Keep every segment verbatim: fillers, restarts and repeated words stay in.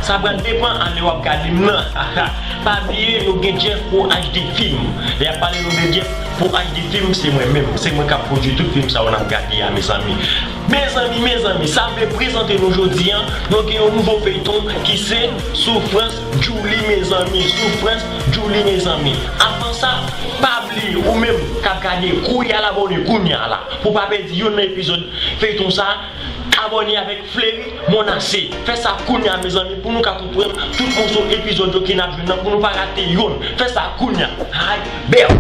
Sa pral depann a lè w ap gade m nan. Pa bliye, nou gen Jeff Pro H D Film. Lè y ap pale nou de Jeff Pro H D Film, se mwen menm. Se mwen k ap pwodui tout fim sa yo n ap gade a, mezanmi. Mezanmi, mezanmi, sa m vle prezante nou jodi a, nou gen yon nouvo feyton ki se Soufrans Djouly, mezanmi. Soufrans Djouly, mezanmi. Avan sa, pa bliye, ou menm k ap gade, kouri al abòne kounye a la, pou w pa pèdi youn nan epizòd feyton sa. Abòne avèk Fleury Monase. Fè sa kounye a, mezanmi, pou nou ka konprann tout moso epizòd yo ke n ap jwenn nan, pou nou pa rate youn. Fè sa kounye a. Ay, bèw!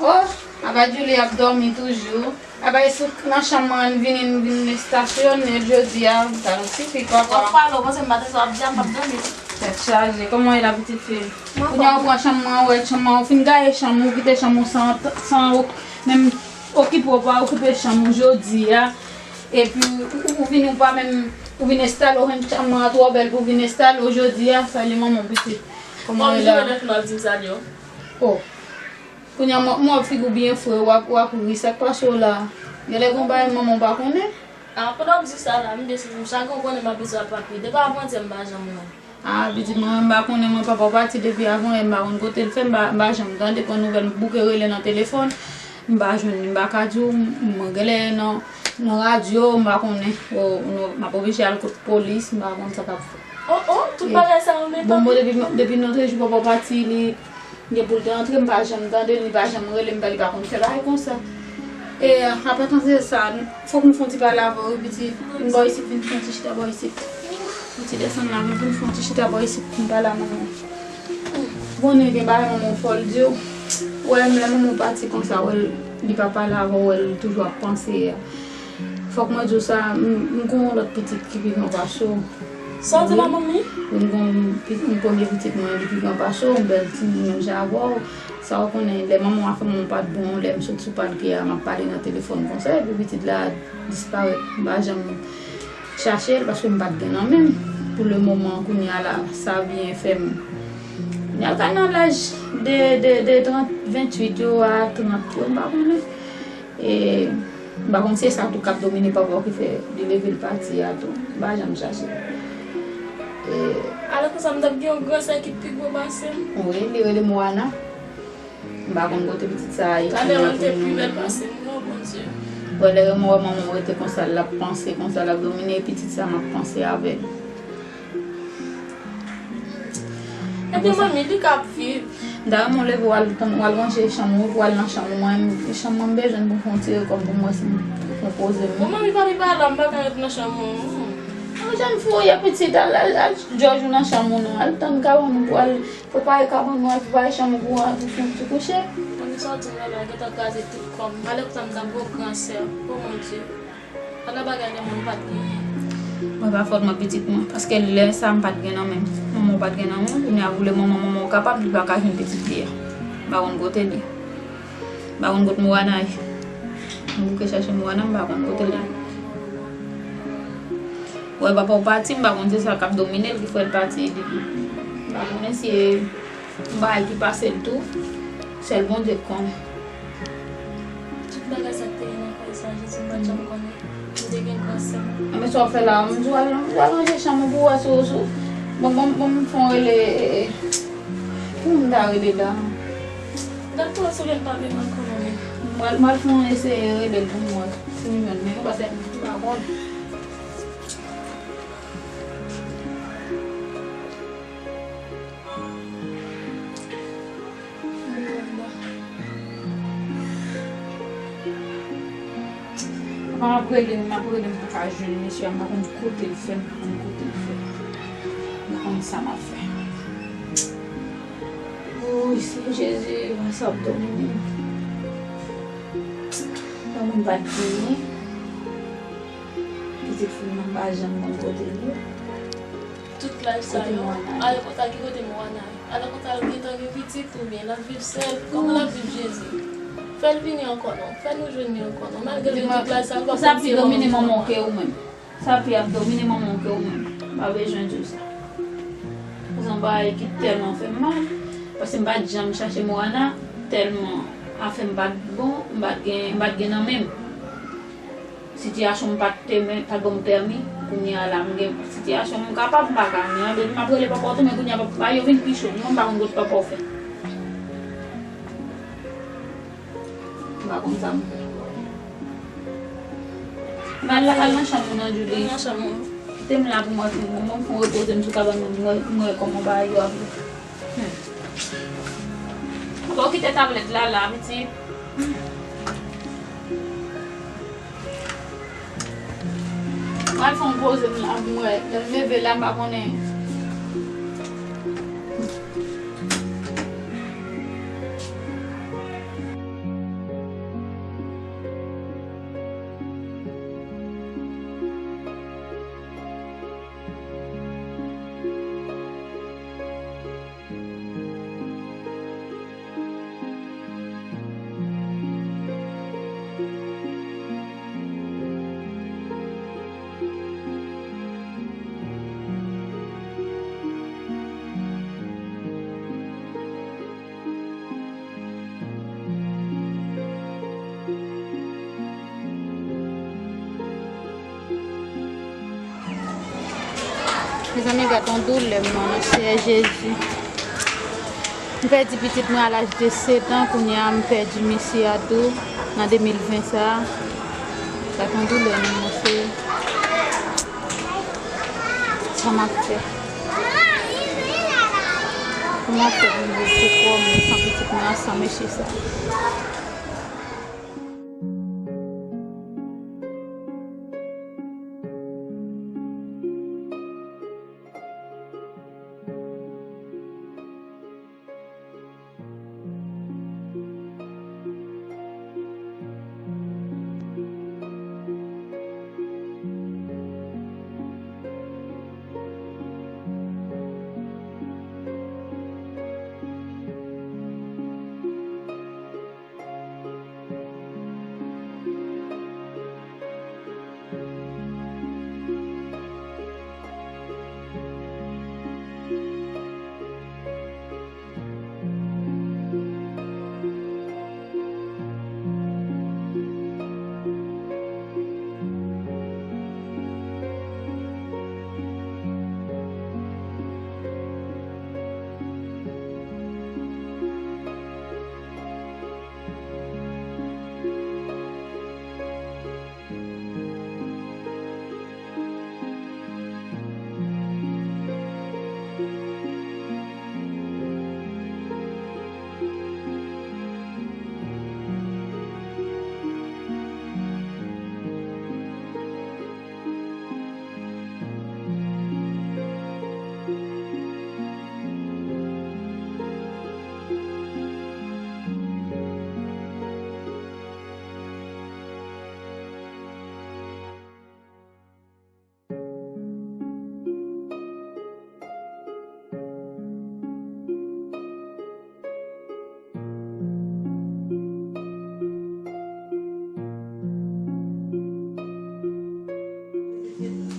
Oh, apa Djouly ap dòmi toujou. Apa e sou nan chanm mwen vini, vin estasyone jodi a, sa sifi papa. W ap pale, w panse m pa te sa w ap di a, m p ap dòmi. Tèt chaje, kòman w ye la pitit fi? Kounye a w pran chanm mwen, w wè chanm mwen, w fin gaye chanm ou, kite chanm ou san, san menm okipe w pa okipe chanm ou jodi a. Epi ou, ou vin ou pa menm, ou vin enstale w, menm chanm nan twò bèl pou w vin enstale w jodi a, salye manman w pitit. Kòman w ye la? Kòm si w ap di m salye w. Oh. Kounye a mwen, mwen wè figi w byen fre, w ap, w ap ri, sa k pase w la? Genlè gon bagay manman w pa konnen? Ah, pandan w ap di sa la, m byen sezi m, chak jou w konnen m ap bezwen ap ap ri. Depi avantyè m pa janm wè w. Ah, pitit mwen, m pa konnen, mwen papa w pati depi avan yè, m pa konn kote l fè, m pa, m pa janm tande, pran nouvèl, m bouke rele nan telefòn, m pa jwenn li, m pa ka di w, m, mwen genlè nan, nan radyo, m pa konnen, o, nou, m ap oblije al kot polis, m pa konn sa k ap fèt. Oh, oh, tout bagay sa yo gentan. Bon, bon, depi, depi nan te jou papa w pati, li, gen pou l te antre, m pa janm tande l, li pa janm rele m, li pa konn fè bagay konsa. E, apa tande sa, fòk m fè yon ti pale avè w, wi, pitit. Vin bò isit, vin fè yon ti chita bò isit. Yon ti desann la, vin, vin fè yon ti chita bò isit, vin pale a manman w. Bon, gen bagay manman w fò l di w. Wè, lè manman w pati konsa, wè, li pa pale avè w, wè, l toujou ap panse a. Fòk mwen di w sa, m, m gen yon lòt pitit ki pi gran pase w. Sa w di la, manmi? M gen yon pi-, yon premye pitit mwen, li pi gran pase w, yon bèl timoun menm jan avè w. Sa w konnen, lè manman w a fè mwen yon pat bon, lè m sot sou pat pye a, m ap pale nan telefòn konsa, epi pitit la disparèt. M pa janm chache l paske m pa t gen nan men m. Pou le moman, kounye a la, sa byen fè m. Kounye a l ka nan laj de, de, de trant, venntuit yo a trant yo, m pa konnen. E, m pa konn si se sa tou k ap domine papa w ki fè li leve l pati a tou. M pa janm chache. E, alò konsa, m t ap gen yon gran sè ki pi gwo pase m. Wi, li rele Moana. M pa konn kote pitit sa a ye. Talè a te pi bèl pase m, non, Bondye. Wè, lè yo wè manman w rete konsa, l ap panse, konsa, l ap domine, e pitit sa, m ap panse avè l. Gen manmi, li ka ap viv. M ta renmen w leve, w al tann, w al ranje chanm ou, w al nan chanm ou. Mwen, chanm mwen, m bezwen pou m fè yon ti rekòm pou m wè si m konpoze m. Bon, manmi, pa vin pale, m pa ka ret nan chanm ou. Yon jèn fi w ye, pitit, al, al, al djòj ou nan chanm ou non. Al tann kabann ou pou al prepare kabann ou, al prepare chanm ou pou, pou fè yon ti kouche. Manmi, sa w di m la, la, gentan kraze tout kò m. Malè konsa m t ap gen yon gran sè. O mon Dye. Ala bagay nan men m pa t genyen. Mwen pa fòt mwen pitit mwen, paske lè sa m pa t gen nan men m. Manman w pa t gen nan men m, kounye a vou lè manman, manman w kapab, li pa ka jwenn pitit li a. M pa konn kote l ye. M pa konn kot Moana ye. M bouke chache Moana, m pa konn kote l ye. Wè papa w pati, m pa konn se sa k ap domine l ki fè l pati, li, m pa konnen si e yon bagay ki pase l tou, sèl Bondye k konnen. Tout bagay sa k te gen nan kay sa, Jezi, m pa t janm konnen. M te gen gran sè m. A, men sa w fè la, m di w al, w al ranje chanm ou pou w wè si w, si w, bon, bon, bon, m fè yon rele, e, e, pou m ta rele la. Dakò, si w vle m pa rele ankò non, men. M al, m al fè yon eseye rele l pou m wè si m jwenn li, paske m pa konn. Papa, m ap rele, m ap rele, m pa ka jwenn mesye a, m pa konn kote l fè, m pa konn kote l fè. M pa konn sa m ap fè. Woy, Seyè Jezi, sa ap domine m. Yon moun pa t genyen. Pitit fi m nan pa janm konn kote l ye. Tout laj sa yo, ale konsa ki kote Moana ye. Ale konsa l gentan gen pitit oubyen l ap viv sèl. Kòman l ap viv Jezi? Fè l vini ankò non. Fè nou jwenn li ankò non. Malgre l gen tout laj sa, l pa konn si e manman l. Sa pi domine manman w ke ou menm. Sa pi ap domine manman w ke ou menm. M pa bezwen di w sa. Pou se yon bagay ki tèlman fè m mal. Paske m pa t janm chache Moana. Tèlman afè m pa t bon, m pa t gen, m pa t gen nan men m. Sitiyasyon m pa t te men, pa t ban m pèmi. Kounye a la, m gen sitiyasyon m kapab, m pa ka anyen. Depi m ap rele papa w tou, men kounye a, papa, bagay yo vin pi cho. Mwen, m pa konn kot papa w fè. M pa konn sa m fè. M al la, al nan chanm ou nan, Julie. Nan chanm ou. Kite m la pou mwen fin, mwen, mwen repoze m sou kabann mwen, mwen, mwen wè kòman bagay yo ap ye. Hmm. Bon, kite tablèt la, la, pitit. Hmm. Mwen fè yon poze m la pou m wè. Lè m leve la, m pa konnen. Mezanmi, gad yon doulè m nan, non, Seyè Jezi. M pèdi pitit mwen a laj de sèt an, kounye a m pèdi mesye a tou nan de mil ven sa a. Gad yon doulè m nan, Seyè. Sa m ap fè? Kòman m ap fè pou m viv pou kò m san pitit mwen an, san mesye sa a?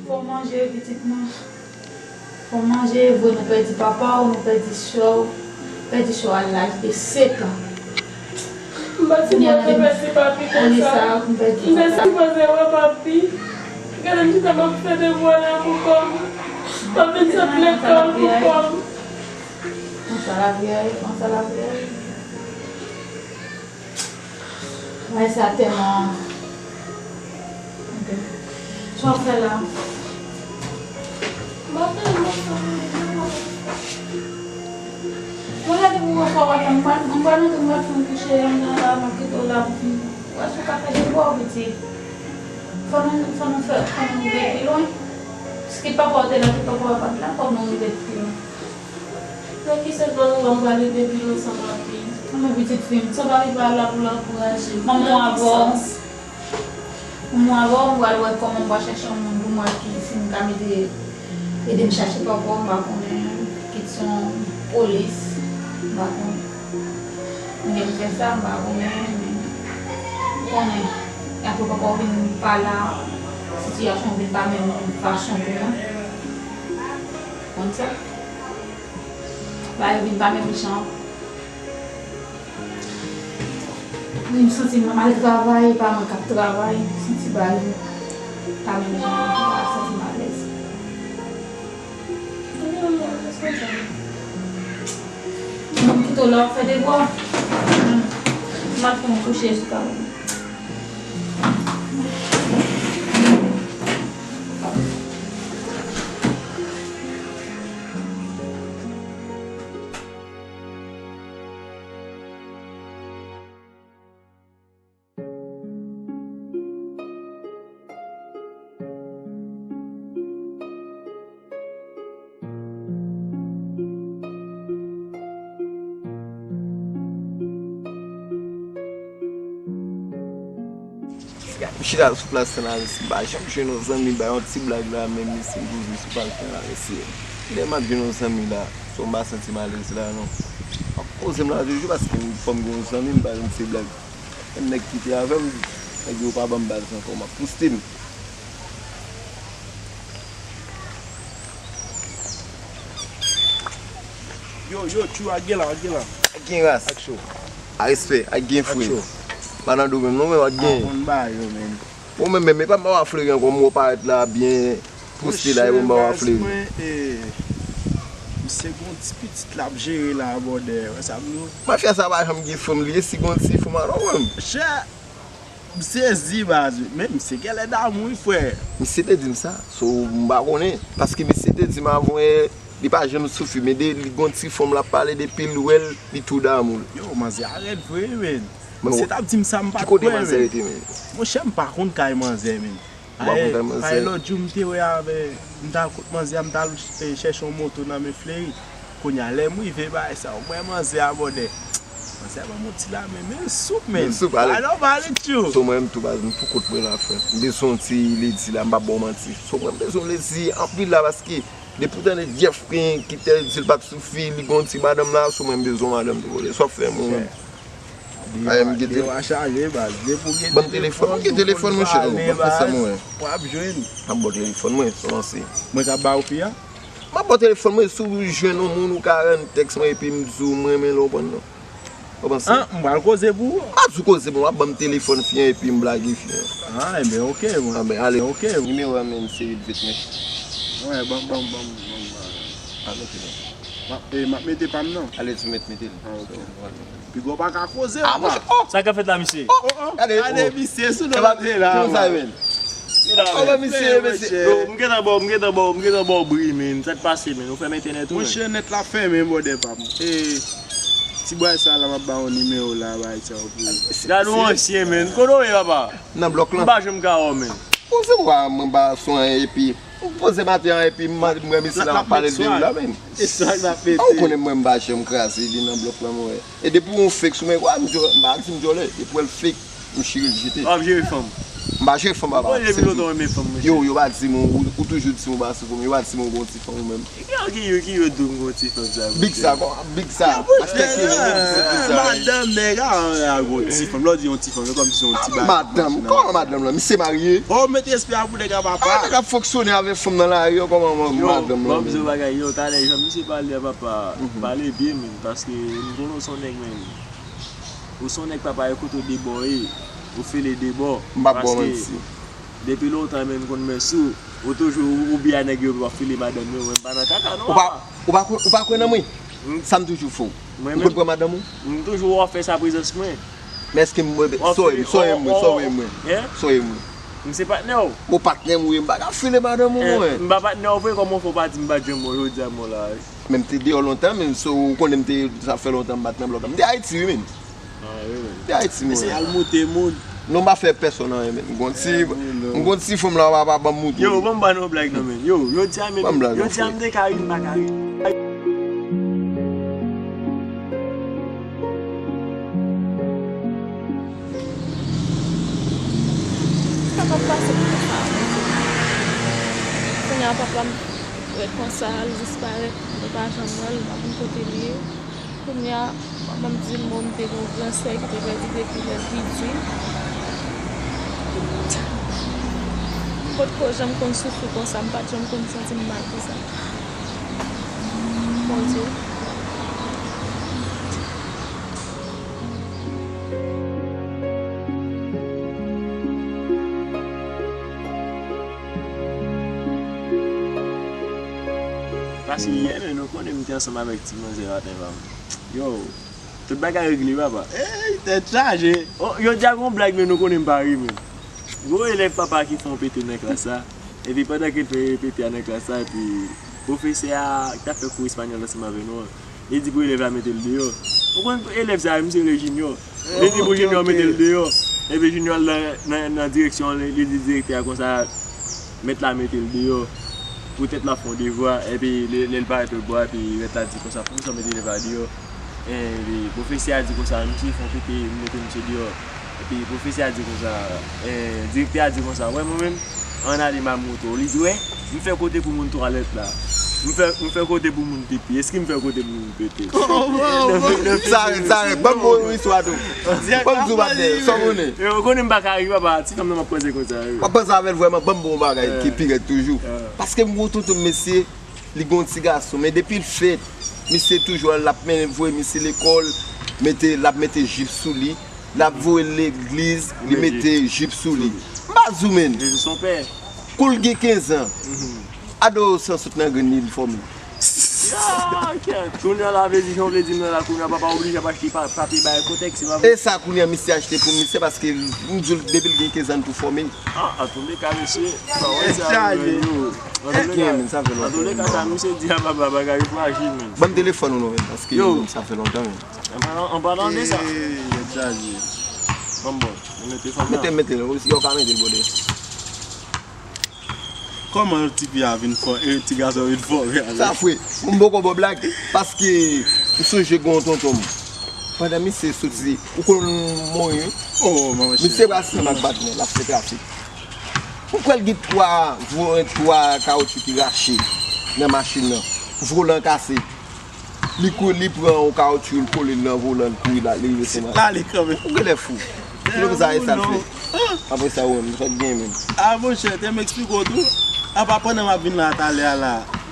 Fò w manje, pitit mwen. Fò w manje, vre nou pèdi papa w, nou pèdi sè w, pèdi sè w a laj de sèt an. M pa sipoze pèdi papi konsa. M te sipoze wè papi. Gade m kijan m ap fè devwa la pou kò m. Papi m sot lekòl pou kò m. Konsa lavi a ye, konsa lavi a ye. Bagay sa tèlman. Sa w ap fè la? M ap fè yon mòso manje pou ou. Mwen gade pou mwen fò w ap fè, mwen pral antre, mwen pral fè yon kouche, yon nan la, mwen kite w la pou fini. Ou wè si w ka fè de bò, pitit. Fò nou, fò nou fè, fò nou rive pi lwen. Paske papa w te la, tout papa w pa t la, fò nou rive pi lwen. Nan ki sans manman w pral rive pi lwen san papi? Manman pitit fi m, sa pa rive a la pou l ankouraje m. Manman w avè w. Manman w avè w, m pral wè kòman m pral chèche yon moun pou m wè ki si m ka mete ede m chache papa w, m pa konnen, kit se yon polis, m pa konnen. M gen pou fè sa, m pa konnen, men m konnen. Apre papa w vin pa la, sitiyasyon vin pa menm fason pou mwen. Konn sa? Bagay yo vin pa menm jan. Wi, m santi m al travay, e pa mwen k ap travay, m santi bagay yo pa menm jan, m pa santi m alèz. M kite w la w ap fè devwa. M al fè yon kouche sou kay ou. M chita sou plas Sen Alois, m pa janm jwenn yon zanmi bay yon ti blag la, menm mesye m toujou sou plas Sen Alois. Lè m ap jwenn yon zanmi la, so m pa santi m alèz la non. M ap poze m la toujou paske m fò m gen yon zanmi, m pa jwenn ti blag. Menm nèg ki te avè m, nèg yo pa ban m baz ankò, m ap poste m. Yo, yo, tchou, ak gen la, ak gen la. Ak gen ras. Ak cho. A respè, ak gen fre. Ak cho. Pa nan do menm non, men ak gen. Aprann ba yo, men. Bon, men, men, men pa m ba w a fleri ankò, m wè w parèt la byen poste la, e bon, m ba w a fleri. Mwen, e, misye gon ti pitit l ap jere la, bòdè, wè sa m di w. Mafya sa pa janm gen fanm, li resi gon ti fanm alò, menm. Chè! M sezi baz wi, men misye genlè damou wi frè. Misye te di m sa, so m pa konnen, paske misye te di m avan yè li pa janm soufi, men de li gon ti fanm l ap pale depi l wè l, li tou damou l. Yo, manzè a rèd vre wi menn. Misye t ap di m sa m pa t kwè menn. Monchè m pa konn kay manzè menn. Paske lòt jou m te wè avè, m t al kot manzè a, m t al chèche yon moto nan men Fleri. Kounye a lè m rive bagay sa yo, m wè manzè a bòdè. Manzè ban m yon ti lamen, men l soup menn. Men l soup, ale. Alò, pale tchou. So mwen menm tou baz, m pou kont mwen la frè. M bezwen yon ti ledi la, m p ap ba w manti. So mwen m bezwen yon ledi anpil la paske depi w tande Jeff ki te di l p ap soufi, li gen yon ti madanm la, so mwen m bezwen yon madanm tou bòdè. Sa w ap fè mwen menm? Aye m gen telefòn. Dewa chaje baz, depi w gen telefòn. Ban m telefòn, mwen gen telefòn monchè, ban m fè sa mwen. W ap jwenn. M ap ba w telefòn mwen, sa w panse? Mwen k ap ba w fi a? M ap ba w telefòn mwen, si w jwenn yon moun ou ka rann tèks mwen epi m di w m renmen l, w konprann non. W panse? An, m pral koze pou ou. M ap di w koze pou mwen, w ap ban m telefòn fi an epi m blage fi an. An, enben oke, mwen. Anben ale. Oke. Nimewo a menm se uit vet men. Wi, ban m, ban m, ban m, ban m. A, mete non. M ap, e, m ap mete pa m nan. Ale, sou mèt mete l. A, oke. Piga w pa ka koze, papa. Sa k ap fèt la, mesye? Oh, oh, gade, gade misye sou nou te la. Kòman sa ye, menn? Kòman misye ye, mesye? Yo, m gentan ba w, m gentan ba w, m gentan ba w bri, menn. Sa k pase, menn? Ou fèmen entènèt ou, menn? Monchè, nèt la fèmen, bwòdè pa m. E, ti bway sa la, m ap ba w nimewo la, bagay sa yo pou. Gade yon ansyen, menn. Kote w ye, papa? Nan blòk lan. M pa janm ka wè w, menn. Poze bra mwen ba sou anyen epi. M poze maten an epi m mande m wè mesye la m ap pale l de ou la menm. An ou konnen mwen m pa janm kraze li nan blòk lan mwen wè. E depi w yon fake sou mwen, w a m di w, m pa di m dyòlè, depi w wè l fake, M chire l jete. W ap jere fanm. M pa jere fanm, papa. Mwen depi lontan renmen fanm, mesye. Yo, yo pa di m, ou, ou toujou di m ou pa sou fanm. Yo pa di m ou gon ti fanm ou menm. Ki yo, ki yo, ki yo di w m gon ti fanm sa? Big sa, big sa. Respèkte m, big sa. Madanm nèg a, a gon ti fanm. Lè w di yon ti fanm, e kòmsi se yon ti bagay. Madanm, kòman madanm lan? Misye marye. Oh, mete espri a pou nèg a, papa. Ah, nèg ap fonksyone avèk fanm nan lari, kòman madanm lan? Yo, m ap di w bagay, yo, talè, jan misye pale a, papa, pale byen, menm, paske m konnen w se yon nèg, menm. Ou se yon nèg, papa, e kote w debò ye, ou file debò. M p ap ba w manti. Paske depi lontan, menm, m konn mès ou, ou toujou, ou, ou byen a nèg yo, w ap file madanm yo, mwen m pa nan kaka, non, papa. Ou pa, ou pa kwè, ou pa kwè nan mwen? Sa m toujou fè w. Ou konn pran madanm ou? M toujou wè w ap fè sa prezans mwen. Men èske m, sa w ye m, sa w ye m, sa w ye m, sa w ye m? M se patnè w. Ou patnè m, wi, m pa ka file madanm ou, mwen. M pa patnè w vre, kòman w fè w pa di m pa t janm wè w jodi a, mwen la? Men m te deyò lontan, men so, ou konnen m te, sa fè lontan m pa t nan blòk la. M te Ayiti, wi, men. Ah, wi, wi. M te Ayiti, mwen. Mesye, al moute moun. Non, m pa fè pèsonn anyen, men. M gon ti, m gon ti fanm la, w pa, pa ban m moute. Yo, ban m ba nou yon blag, non, men. Yo, yo di a, men, yo di a, m te ka ri, m pa ka ri. Sa k ap pase pou sa, Bondye? Kounye a, papa m rèd konsa, l disparèt, nou pa janm wè l, nou pa konn kote l ye. Kounye a, manman m di m, bon, m te gen yon gran sè ki te pèdi depi lè l piti. M potko janm konn soufri konsa, m pa t janm konn santi m mal konsa. Bondye. Paske yè, men, nou konnen m te ansanm avèk ti manzè maten, pa m. Yo, tout bagay regle, papa. Ey, tèt chaje. Oh, yo di a gon blag, men nou konnen m pa ri, men. Gon elèv, papa, ki fè yon pete nan klas la. Epi pandan ke l fè pete a nan klas la, epi pwofesè a ki t ap fè kou espanyòl ansanm avè nou an, li di pou elèv la mete l deyò. Ou konn elèv sa a, misye rele Junior. Li di pou Junior mete l deyò. Epi Junior al nan, nan, nan direksyon an, li, li di direktè a konsa, mèt la mete l deyò. Poutèt l ap fè yon devwa, epi lè, lè l parèt lòtbò a, epi mèt la di konsa, poukisa w mete elèv la deyò? Epi pwofesè a di konsa, misye fè yon pete, m mete misye deyò. Epi pwofesè a di konsa, eh, direktè a di konsa, wè mwen menm, ann ale m al montre w. Li di, wè, m fè kote pou moun twalèt la. M fè, m fè kote pou moun pipi. Èske m fè kote pou moun pete? Sa rèd, sa rèd. Ban m bon istwa tou. Ban m di w, patnè, sa w konnen. Yo, ou konnen m pa ka ri, papa. Ti fanm nan m ap panse konsa, wi. W ap panse avè l vrèman, ban m bon bagay ki pi rèd toujou. Paske m gon tonton mesye, li gon ti gason, men depi l fèt, misye toujou al, l ap mennen voye misye lekòl, mete, l ap mete jip sou li, l ap voye l legliz, li mete jip sou li. M pa di w, men. Kou l gen kenz an, adolesans sot nan grenn li, li fòme. Ya, kèt. Kounye a la, vle di, jan w vle di m nan la, kounye a papa oblije ap achte pa-, papye bay kontèks, se pa vre? E sa kounye a misye achte pou misye, paske m di w depi l gen kenz an, l tou fòme. Ah, antouleka, mesye, pawòl sa yo, yo. Antouleka, sa fè lontan, antouleka, sa misye di a, papa, bagay yo frajil, men. Ban m telefòn ou non, men, paske sa fè lontan, men. An palan, an palan de sa. Ey, tèt chaje. Ban m bon, mete fòm nan. Mete, mete l, yo ka mete l, brother. Kòman tifi a vin fò, e, ti gason vin fò, sa fre. M poko ba w blag, paske m sonje gen yon tonton m. Pandan misye soti, ou konn mwen, wi. Oh, manman cheri. Misye pral sanm ak patnè, l ap fè trafik. Ou kwè l gen twa, vo-, twa kawotchou ki rache nan machin nan. Volan kase. Li kou-, li pran yon kawotchou, li kole l nan volan, li kouri la, li rive Senmak. L ale kanmenm. Ou genlè fou. Kilomèt sa e sa l fè? Apre sa, ou menm, sa w gen menm? Ah, monchè, te m eksplike w tou. Apa pandan m ap vin la talè a la,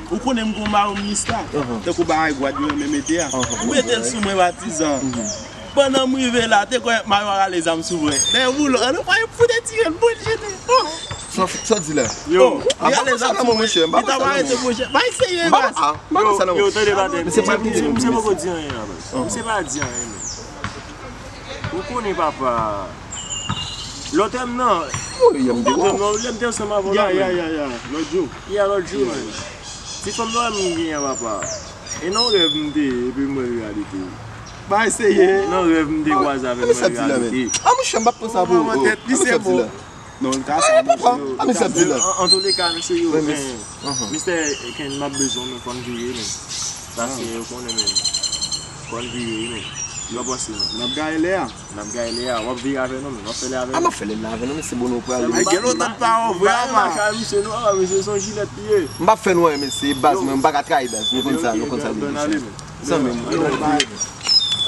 ou konnen m gon mayo m mista. Tankou bagay gwad yo renmen mete a. M mete l sou mwen patizan. Pandan m rive la, te kwè mayo a rale zam sou mwen. Dèyè woulo, an nou pa fout tire l, bon, jete. Sa, sa w di la? Yo, oh, li rale zam sou mwen. Li ta pa rete, monchè. Bay serye, baz. M pa konn sa non. Yo, tande, tande. Misye pa di anyen la, baz. Misye pa di anyen, men. Ou konnen papa. Lòt tèm nan. Wi, lè m te ansanm avè w la, ya, ya, ya, lòt jou. Ya, lòt jou, men. Ti fanm nan m gen an, papa. E nan rèv m te ye, epi m wè l reyalite. Bay serye. Nan rèv m te kwaze avè l, m wè l reyalite. Ah, monchè, m pa t pran sa pou ou. Tèt li se bon. Non, l ka sa, monchè. An, antouleka, mesye yo, men, mistè Ken, m ap bezwen w, men, fò n vire, men. Paske, ou konnen, men, fò n vire, wi, men. Yo panse non. N ap gaye lè a. N ap gaye lè a. W ap vire avè nou, men. W ap fè lè avè nou. A, m ap fè lè la avè nou, men se bon nou pral. Sèlman gen lontan m pa wè w vrè apa. Misye se yon jilèt li ye. M p ap fè nou anyen, mesye, baz mwen, m pa ka trayi baz. Nou konn sa, nou konn sa depi sa. Zanmi m,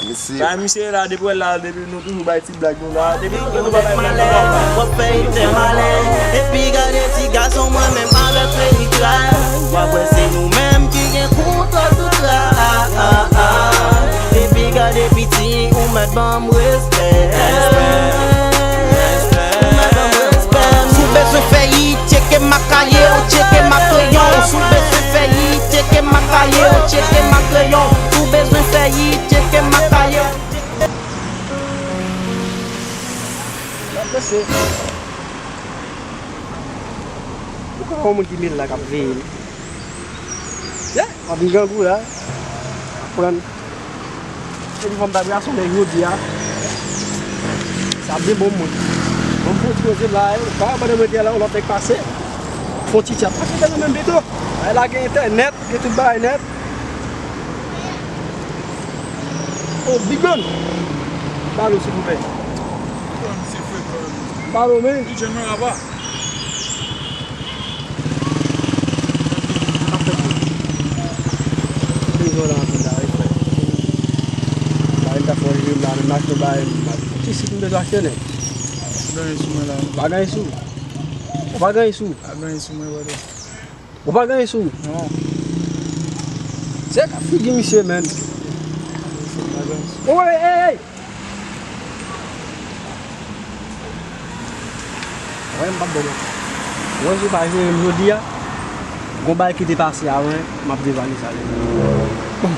mesye. Bay misye la, depi w la, depi nou toujou bay ti blag nou la, depi nou, nou pa bay blag nou pa. W ap fè yo fè malè, epi gade ti gason mwen menm avèk Freddy Cry. W ap wè se nou menm ki gen kontwòl tout la. Epi gade piti, ou mèt ban m respè. Ou mèt ban m respè. Si w bezwen fè hit, tcheke m ak kaye w, tcheke m ak kreyon. Si w bezwen fè hit, tcheke m ak kaye w, tcheke m ak kreyon. Si w bezwen fè hit, tcheke m ak kaye w. L ap prese. Poukò yon moun ki mele la k ap veye li? Yeah, m ap vin grangou la. Konprann? Se li fò m ta brase yon nèg jodi a. Sa ap de bon moun. Bon, m fè yon ti koze la, e, pa pandan mwen te la, yon lòt nèg pase. Fè yon ti tchat. Pase nan menm pito. Ay la gen entènèt, gen tout bagay nèt. Oh, Big Man. Balo, silvouplè. Balo, men. Li jwenn mwen apa. Bezwen la anpil la, wi, frè. Bagay m ta fè yon jim la, menm achte yon bagay, m pa. Ti sit m bezwen achte, nèg. Pa gen sou mwen la. Pa gen sou. Ou pa gen sou. Pa gen sou mwen, brother. Ou pa gen sou. Non. Se ka figi misye, menn. Pa gen sou. Oye, ey, ey! Wè, m p ap bon, non. Wè, si w pa jere m jodi a, gon bagay ki te pase a mwen, m ap devale sa lè. Bon.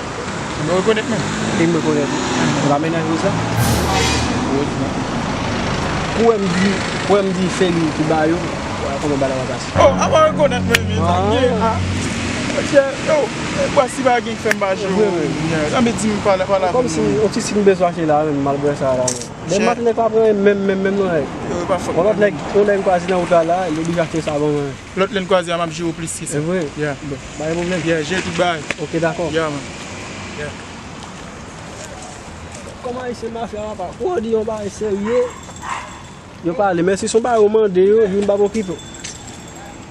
Ou rekonèt mwen? E m rekonèt ou. Se pa mennaj ou sa? Wi, non. Kou wè m di, kou wè m di Feli ki ba yo, wè kòman bagay la pase. Oh, apa rekonèt mwen, men sa gen a. Monchè, yo, e bwa si pa gen k fè m pa jere w. Vre, vre. Anben di m pale, pale avè m. Kòmsi, yon ti si m bezwen achte la, menm, m al bwè sa la, menm. Demen maten nèg pa pran menm, menm, menm non, nèg. Yon lòt nèg, yon nèg m kwaze nan wout la, la, li oblije achte sa ban mwen. Lòt lè n kwaze a, m ap jere w plis ke sa. Se vre? Yeah. Bon, pa gen pwoblèm. Yeah, jere tout bagay. Ok, dakò. Yeah, man. Yeah. Kòman ayisyen mafya, papa? Ou di yon bagay serye. Yo pale, men si se yon bagay ou mande yo, di m p ap okipe w.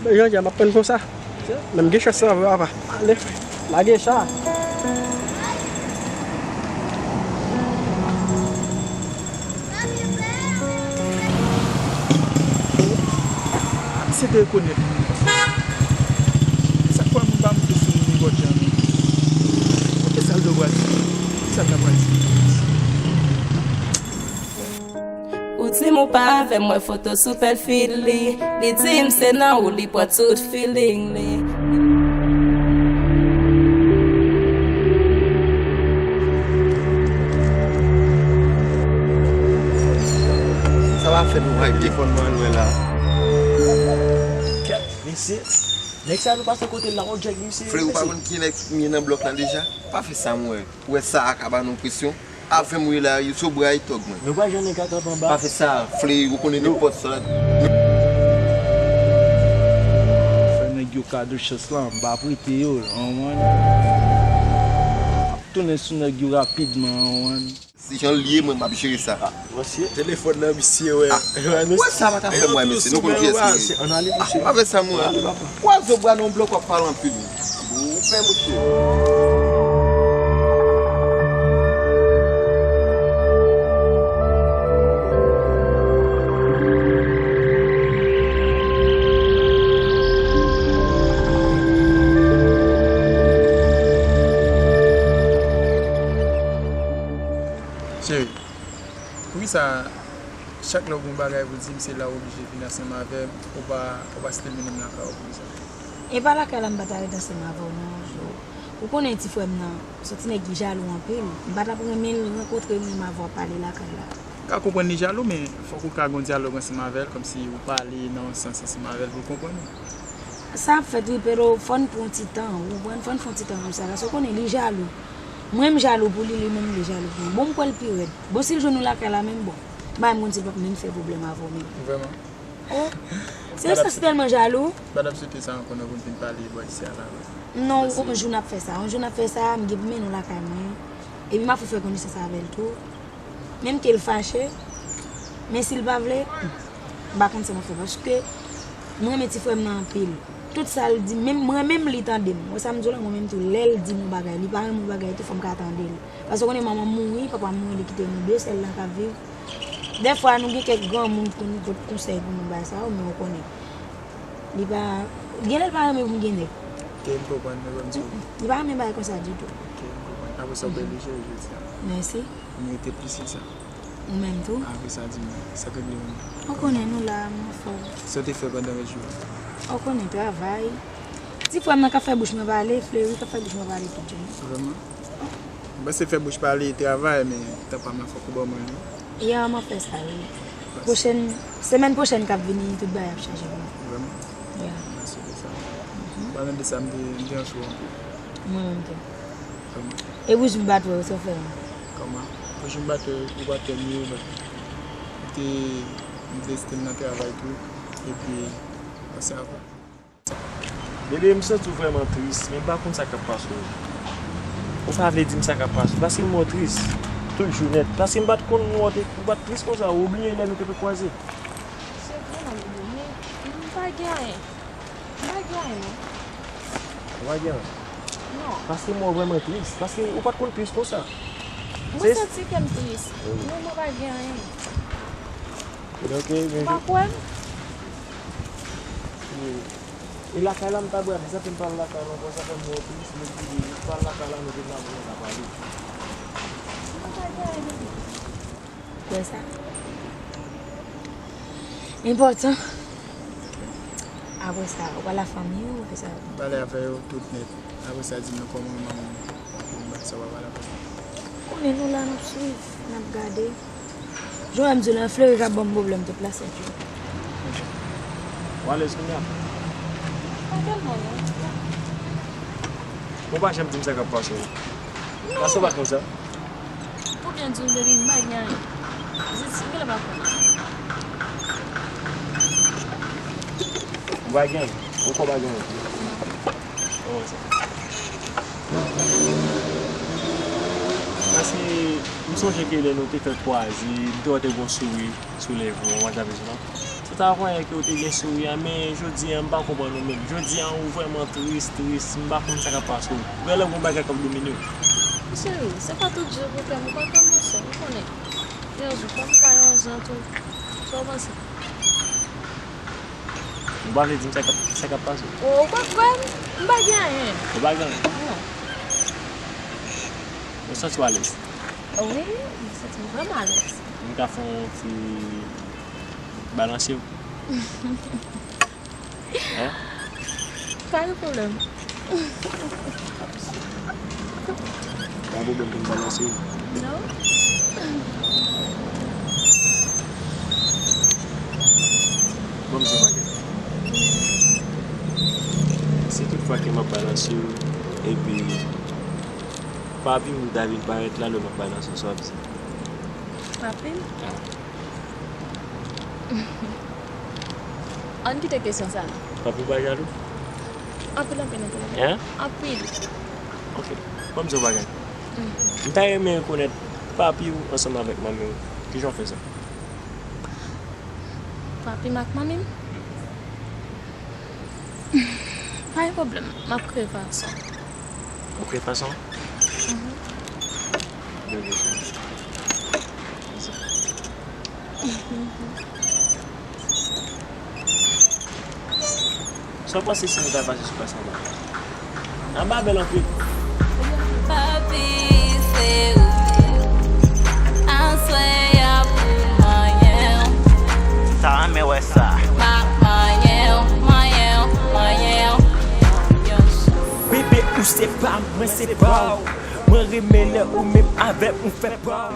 Men jan di a, m ap tann konsa. Men m gen chans lan vre, apa. Ale, lage cha. Misye te rekonèt mwen. Sa k fè moun pa moute sou moun nenpòt jan, men. Ok, sa l do pral di? Sa l ta pral di? Ou di m ou pa avè m, wè foto sou pwofil li. Li di m se nan ou li pran tout feeling li. Sa va fè nou wè telefòn mwen lwen la. Kèt, mesye. Nèg sa nou pase kote l la, on djèg misye. Frè, ou pa konn ki nèg ki nan blòk la deja? Pa fè sa, mwen. Ou wè sa a ka ba nou presyon. Avè m wi la, yo sou bra e tòg mwen. Nou pa janm ka kanpe anba. Pa fè sa, Fle, ou konnen nenpòt sa. Fè nèg yo kado chans lan, m pa prete yo, ou konprann? M ap tounen sou nèg yo rapidman, ou konprann? Se jan l ye, mwen, m ap jere sa. Mesye, telefòn nan, misye, wè. Ah. Wè, nou wè sa pa ta fè mwen, mesye. Nou konn kiyès mwen ye. Ann ale, mesye. Ah, pa fè sa, mwen. Ann ale, papa. Kwaze bra nan yon blòk, w ap pale anpil. Ou fè, mesye. Cheri, poukisa chak lè w gen yon bagay pou di m, se la w oblije vin ansanm avè m, ou pa, ou pa site mennen m lakay w poukisa? E pa lakay la m pa ta ret ansanm avè w non, Jo. Ou konnen ti frè m nan, se yon ti nèg ki jalou anpil. M pa t ap renmen l rankontre m menm avè w ap pale lakay la. M ka konprann li jalou, men fòk ou ka gen yon dyalòg ansanm avè l, kòmsi ou pale nan yon sans ansanm avè l pou l konprann ou. Sa ap fèt wi, pero fò n pran yon ti tan, ou konprann? Fò n fè yon ti tan konsa, paske ou konnen li jalou. Mwen m jalou pou li, li menm li jalou pou mwen. Bon, m kwè l pi rèd. Bon, si l jwenn ou lakay la menm, bon, m pa menm konn si l p ap menm fè pwoblèm avè w menm. Vrèman? Oh, se yon sans tèlman jalou. M pa t ap swete sa ankò non, pou n vin pale bò isi a la. Non, yon jou n ap fè sa. Yon jou n ap fè sa, m gen pou mennen w lakay mwen. Epi m ap fè konesans avè l tou. Menm ke l fache, men si l pa vle, m pa konn sa m ap fè, paske mwen renmen ti frè m nan anpil. Tout sa l di, menm, mwen menm li tande m. Wè sa m di w la, mwen menm tou, lè l di m yon bagay, li pa renmen yon bagay tou, fò m ka tande l. Paske w konnen manman m mouri, papa m mouri, li kite nou de sèl la k ap viv. Dèfwa, nou gen kèk granmoun ki konn pot konsèy pou nou bay sa yo, men w konnen. Li pa, genlè l pa renmen pou m gen nèg. Ok, m konprann, men ban m di w. Li pa renmen bagay konsa ditou. Ok, m konprann. Apre sa, w bèl de cheri jodi a. Mèsi. M rete plis ke sa. Ou menm tou? Apre sa, di m, sa k regle menm? Ou konnen nou la, m anfòm. Sa w te fè pandan rès jou a? Ou konnen travay. Ti frè m nan k ap fè bouch mwen pale, Fleury k ap fè bouch mwen pale tout jounen. Vrèman? M panse fè bouch pale travay, men tan pa m nan fòk ou ban mwen li. Ya, m ap fè sa, wi. Pwochèn, semèn pwochèn k ap vini, tout bagay ap chanje pou mwen. Vrèman? Ya. Mèsi pou sa. Palan de sa, m te, m te ansou anpil. Mwen menm tou. Vrèman. E bouch m bat wè, sa w fè menm? Kòman? Bouch m bat wè, ou pa tèmine, m te, m te nan travay tou. Epi, panse avè. Bebe, m santi w vrèman tris, men m pa konn sa k ap pase w. Ou pa vle di m sa k ap pase w, paske m wè w tris tout jounen, paske m pa t konn wè w te, ou pa t tris konsa, ou bliye lè nou te kwaze. Se vre, non, bebe, men m pa gen anyen. M pa gen anyen, non. Ou pa gen anyen? Non. Paske m wè w vrèman tris, paske ou pa t konn tris konsa. Mwen santi kè m tris. Wi. Non, mwen pa gen anyen. Donk, e, men ou pa kwè m? Wi. E lakay la, m ta bwè, sa fè m pral lakay la ankò, sa fè m wè w plis, men m di, m pral lakay la, nou gen lajan, nou ka pale. Ou pa gen anyen, bebe. Kwè sa? Enpòtan. Apre sa, ou pale a fanmi ou, ou fè sa? M pale avè yo tout nèt. Apre sa, di m nan kòman manman m, pou m bay sa w pa pale avè m. Konnen nou la, n ap swiv, n ap gade. Jan m di w la, Fleury k ap ban m pwoblèm tout la sèt jou. Ou alèz kounye a? Pa tèlman, non. Ou pa janm di m sa k ap pase w. Pase w pa konn sa. Ou byen di w, baby, m pa gen anyen. Zit, si w genlè pa konnen. Ou pa gen anyen? Ou kwè w pa gen anyen? Kòman sa? Paske m sonje ke lè nou te fèk kwaze, m te wè w te gen yon souri sou lèv ou, w pa janm vin non. Se ta konn ke w te gen souri a, men jodi a, m pa konprann ou menm. Jodi a, ou vrèman tris, tris, m pa konn sa k ap pase w. Genlè gen yon bagay k ap domine w. Cheri, se pa tout jou pou kè m kontan, monchè, ou konnen. Yon jou, fò m ka yon jan tou. Sa w panse? Ou pa vle di m sa k ap, sa k ap pase w? O, ou pa kwè m? M pa gen anyen. Ou pa gen anyen? Non. Ou santi w alèz? Wi, m santi m vrèman alèz. M ka fè yon ti balanse w? Hein? Pa gen pwoblèm. Pa gen pwoblèm pou m balanse w? Non. Bon, m di w bagay. Si tout fwa ke m ap balanse w, epi papi m ta vin parèt la, lè m ap balanse w, sa w ap di? Papi m? Ann kite kesyon sa a. Papi w pa jalou? Anpil, anpil, anpil, anpil. Hein? Anpil. Ok. Bon, m di w bagay. M ta renmen rekonèt papi w ansanm avèk manmi w. Kijan w fè sa? Papi m ak manmi m? Pa gen pwoblèm, m ap kreye fason. Ou kreye fason? Mhm. Bèl kesyon. Sa w panse si nou ta pase sou plas anba? Anba bèl anpil. Papi, se ou. Aswè a pou manyen w. M ta renmen wè sa. M ap manyen w, manyen w, manyen w. Bebe, ou se pa m, mwen se pa w. Mwen renmen lè ou menm avè m, ou fè pa w.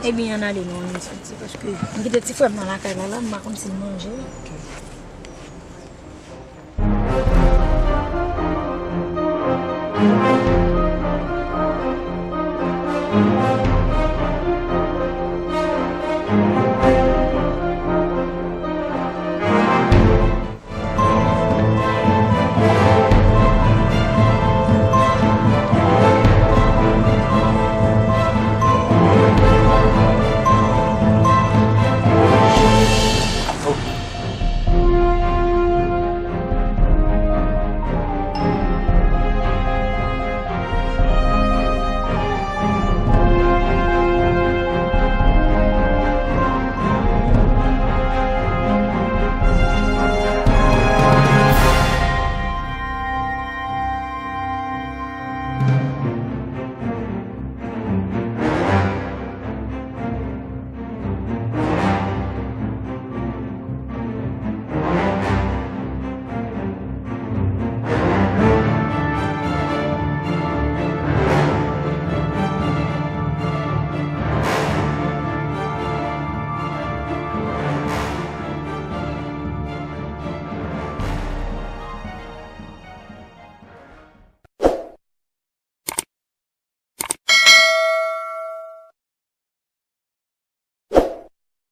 Ebyen, ann ale non, ann soti, paske m kite ti frè m nan lakay la, la, m pa konn si l manje.